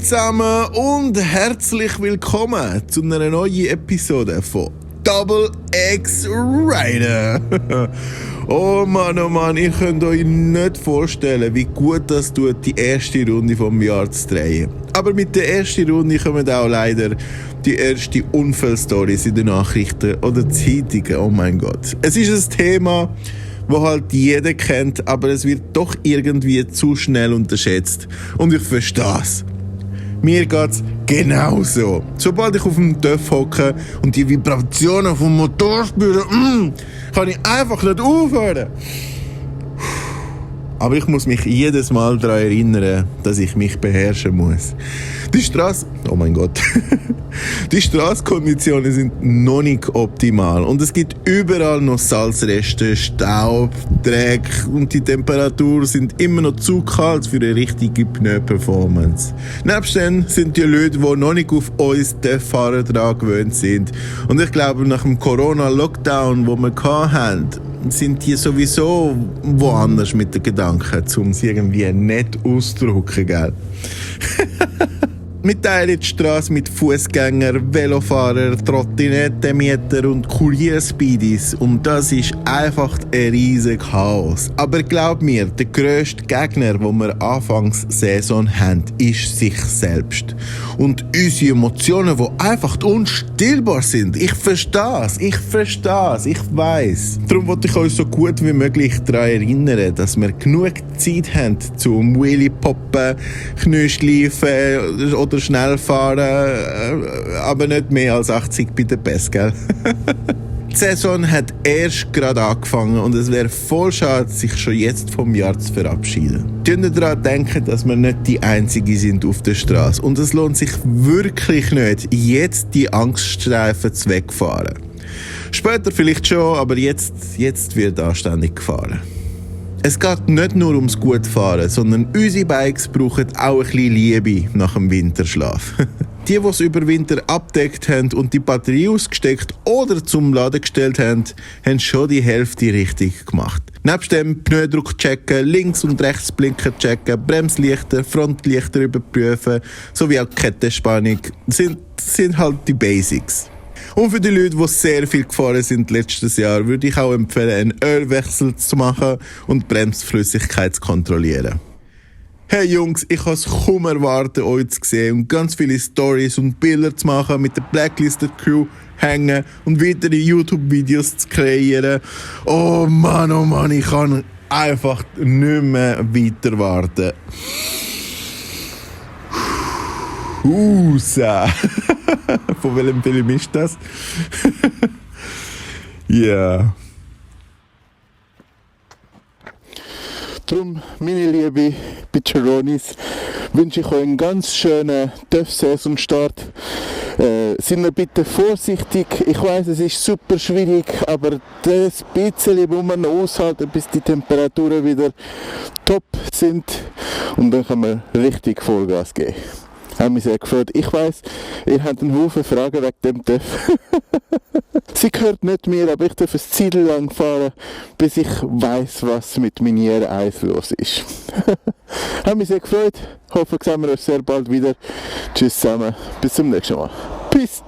zusammen und herzlich willkommen zu einer neuen Episode von Double X Rider. Oh Mann, ihr könnt euch nicht vorstellen, wie gut das tut, die erste Runde vom Jahr zu drehen. Aber mit der ersten Runde kommen auch leider die ersten Unfallstories in den Nachrichten oder Zeitungen. Oh mein Gott. Es ist ein Thema, das halt jeder kennt, aber es wird doch irgendwie zu schnell unterschätzt. Und ich verstehe es. Mir geht's genauso. Sobald ich auf dem TÜV hocke und die Vibrationen vom Motor spüre, kann ich einfach nicht aufhören. Aber ich muss mich jedes Mal daran erinnern, dass ich mich beherrschen muss. Oh mein Gott. Die Straßenkonditionen sind noch nicht optimal und es gibt überall noch Salzreste, Staub, Dreck und die Temperaturen sind immer noch zu kalt für eine richtige Pneu-Performance. Nebst denen sind die Leute, die noch nicht auf uns TÜV-Fahrer dran gewöhnt sind. Und ich glaube, nach dem Corona-Lockdown, den wir hatten, sind die sowieso woanders mit den Gedanken, um es irgendwie nett auszudrücken, gell? Wir teilen die Straße mit Fußgängern, Velofahrern, Trottinettenmietern und Kurierspeedies und das ist einfach ein riesiges Chaos. Aber glaub mir, der grösste Gegner, den wir anfangs Saison haben, ist sich selbst. Und unsere Emotionen, die einfach unstillbar sind. Ich verstehe es, ich weiss. Darum wollte ich euch so gut wie möglich daran erinnern, dass wir genug Zeit haben zum Wheelie poppen, Knie schleifen oder schnell fahren, aber nicht mehr als 80 bei der Pässe, gell? Die Saison hat erst gerade angefangen und es wäre voll schade, sich schon jetzt vom Jahr zu verabschieden. Denkt daran denken, dass wir nicht die Einzigen sind auf der Straße und es lohnt sich wirklich nicht, jetzt die Angststreifen zu wegfahren. Später vielleicht schon, aber jetzt wird anständig gefahren. Es geht nicht nur ums Gutfahren, sondern unsere Bikes brauchen auch ein bisschen Liebe nach dem Winterschlaf. Die es über Winter abdeckt haben und die Batterie ausgesteckt oder zum Laden gestellt haben, haben schon die Hälfte richtig gemacht. Nebst dem Pneudruck checken, links und rechts Blinker checken, Bremslichter, Frontlichter überprüfen, sowie auch Kettenspannung sind halt die Basics. Und für die Leute, die sehr viel gefahren sind letztes Jahr, würde ich auch empfehlen, einen Ölwechsel zu machen und die Bremsflüssigkeit zu kontrollieren. Hey Jungs, ich kann es kaum erwarten, euch zu sehen und ganz viele Stories und Bilder zu machen, mit der Blacklisted Crew hängen und weitere YouTube-Videos zu kreieren. Oh Mann, ich kann einfach nicht mehr weiter warten. Von welchem Film ist das? Ja. Darum, meine liebe Bitcheronis, wünsche ich euch einen ganz schönen TÜV-Saisonstart. Seid ihr bitte vorsichtig. Ich weiss, es ist super schwierig, aber das bisschen muss man noch aushalten, bis die Temperaturen wieder top sind. Und dann kann man richtig Vollgas geben. Hat mich sehr gefreut. Ich weiss, ihr habt einen Haufen Fragen wegen dem TÜV. Sie gehört nicht mir, aber ich darf ein Zeit lang fahren, bis ich weiss, was mit Miniere 1 los ist. Hat mich sehr gefreut. Hoffe, sehen wir uns sehr bald wieder. Tschüss zusammen. Bis zum nächsten Mal. Peace.